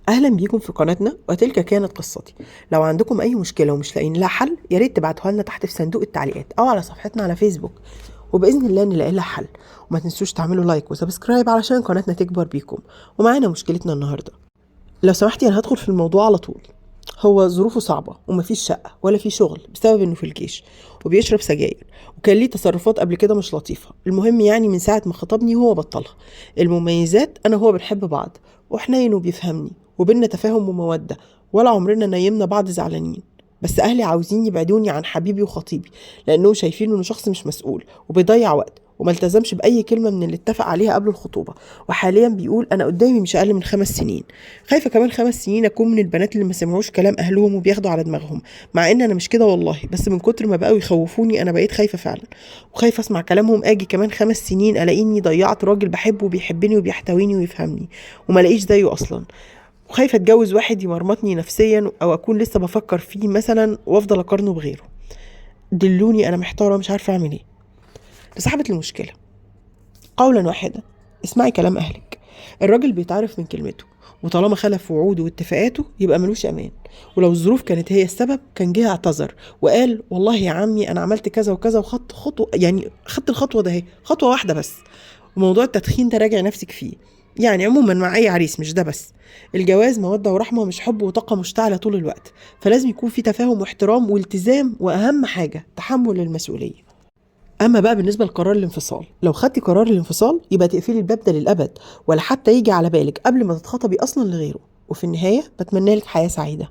اهلا بيكم في قناتنا، وتلك كانت قصتي. لو عندكم اي مشكلة ومش لاقيين لها حل، يا ريت تبعتوها لنا تحت في صندوق التعليقات او على صفحتنا على فيسبوك، وباذن الله نلاقي لها حل. وما تنسوش تعملوا like و subscribe علشان قناتنا تكبر بيكم. ومعانا مشكلتنا النهارده. لو سمحتي انا هدخل في الموضوع على طول. هو ظروفه صعبة ومفيش شقة ولا في شغل بسبب انه في الجيش، وبيشرب سجاير، وكان ليه تصرفات قبل كده مش لطيفة. المهم يعني من ساعة ما خطبني هو بطلها. المميزات انا وهو بنحب بعض، وحنين وبيفهمني، وبينا تفاهم ومودة، ولا عمرنا نيمنا بعض زعلانين. بس اهلي عاوزين يبعدوني عن حبيبي وخطيبي، لانهم شايفين انه شخص مش مسؤول وبيضيع وقت وما التزمش باي كلمة من اللي اتفق عليها قبل الخطوبة. وحاليا بيقول انا قدامي مش اقل من 5 سنين. خايفة كمان 5 سنين اكون من البنات اللي ما سمعوش كلام اهلهم وبياخدوا على دماغهم، مع ان انا مش كده والله، بس من كتر ما بقوا يخوفوني انا بقيت خايفة فعلا، وخايفة اسمع كلامهم اجي كمان 5 سنين الاقيني ضيعت راجل بحبه وبيحبني وبيحتويني ويفهمني وما الاقيش زيه اصلا. وخايفة اتجوز واحد يمرمطني نفسيا، او اكون لسه بفكر فيه مثلا وافضل اقارنه بغيره. دلوني، انا محتارة مش عارفه اعمل ايه. لصاحبة المشكلة، قولا واحدا اسمعي كلام أهلك. الراجل بيتعرف من كلمته، وطالما خلف وعوده واتفاقاته يبقى ملوش أمان. ولو الظروف كانت هي السبب كان جه اعتذر وقال والله يا عمي أنا عملت كذا وكذا وخدت خطوة، يعني خدت الخطوة ده اهي، خطوة واحدة بس. وموضوع التدخين ده راجع نفسك فيه، يعني عموما مع أي عريس مش ده بس. الجواز مودة ورحمة، مش حب وطاقة مشتعلة طول الوقت، فلازم يكون في تفاهم واحترام والتزام، وأهم حاجة تحمل المسؤولية. اما بقى بالنسبة لقرار الانفصال، لو خدتي قرار الانفصال يبقى تقفلي الباب ده للابد، ولا حتى يجي على بالك قبل ما تتخطبي اصلا لغيره. وفي النهاية بتمنى لك حياة سعيدة.